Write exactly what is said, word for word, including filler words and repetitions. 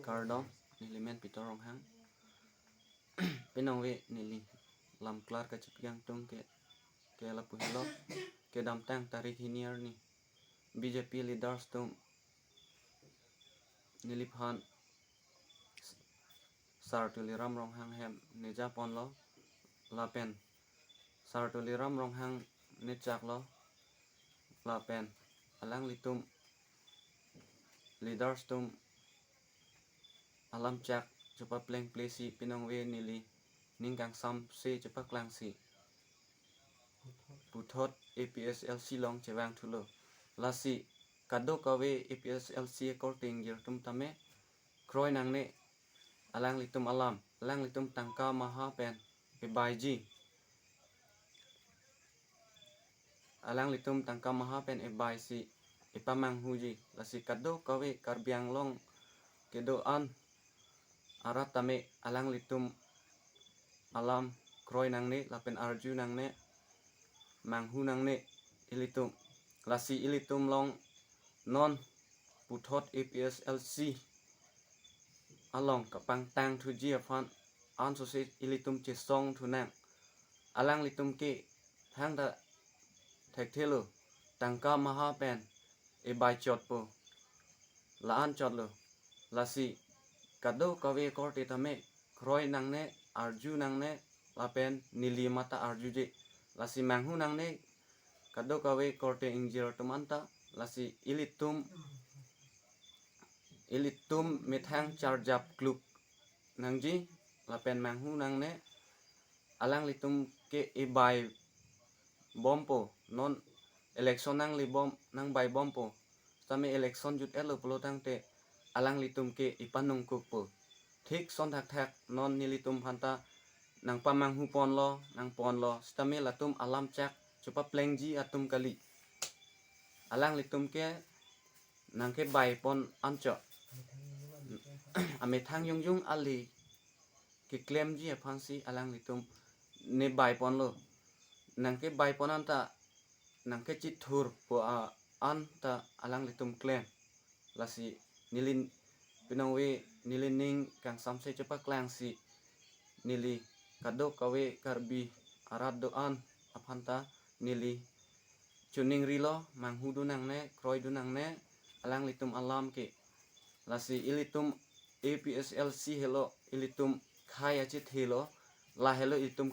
Kardom, neli men Peter Ronghang. Pinongve neli lam klar kachipjang tung ke, ke lapu helo, kedamtang tarik hini arni B J P leaders atum neliphan Sar Tuliram Ronghang hem neja ponlo, lapen Sar Tuliram Ronghang nechaklo, lapen alanglitum leaders atum alam chak chepaplengple si pinongve neli ning kangsamse chepaklangsi puthot A P H L C along chevang thulo. Lasi kadokave A P H L C akorte ingjir atum tame kroi nangne alanglitum alam, alanglitum tangka maha pen ebaiji. Alanglitum tangka maha pen ebai si epamanghuji. Lasi kadokave Karbi Anglong kedo-an arat tame alanglitum alam kroi nangne lapen arju nangne, manghu nangne ilitum. Lasi ilitum along non puthot A P H L C along kapangtang thuji aphan ansose ilitum chesong thunang. Alanglitum ke thangta thekthelo, tangka maha pen ebai chotpo, la-an chotlo. Lasi kadokave korte tame kroi nangne, arju nangne, lapen neli mata arjuje. Lasi manghu nangne kadokave korte ingjir atum anta. Lasi ilitum, ilitum methang charjap kluk nangji lapen manghu nangne. Alanglitum ke ebai bompo, non election nanglebom, nangbai bompo. Tame election jut-etlo pulo tangte alanglitum ke epanungkukpo. Thik son thakthak non nelitum aphanta nangpamanghu ponlo, nangponlo, sitame latum alam chak chepaplengji atum kali. Alanglitum ke nangkebai pon anchot. Amethang jongjong ale keklemji aphansi alanglitum nebai ponlo. Nangkebai pon anta, nangkechithurpo a-anta alanglitum klem. Lasi neli pinongve neli ning kangsamse chepaklangsi neli kadokave Karbi arat do-an aphanta neli chuningrilo, manghu do nangne, kroi do nangne alanglitum alam ke. Lasi ilitum A P H L C helo ilitum khei achethelo, la helo ilitum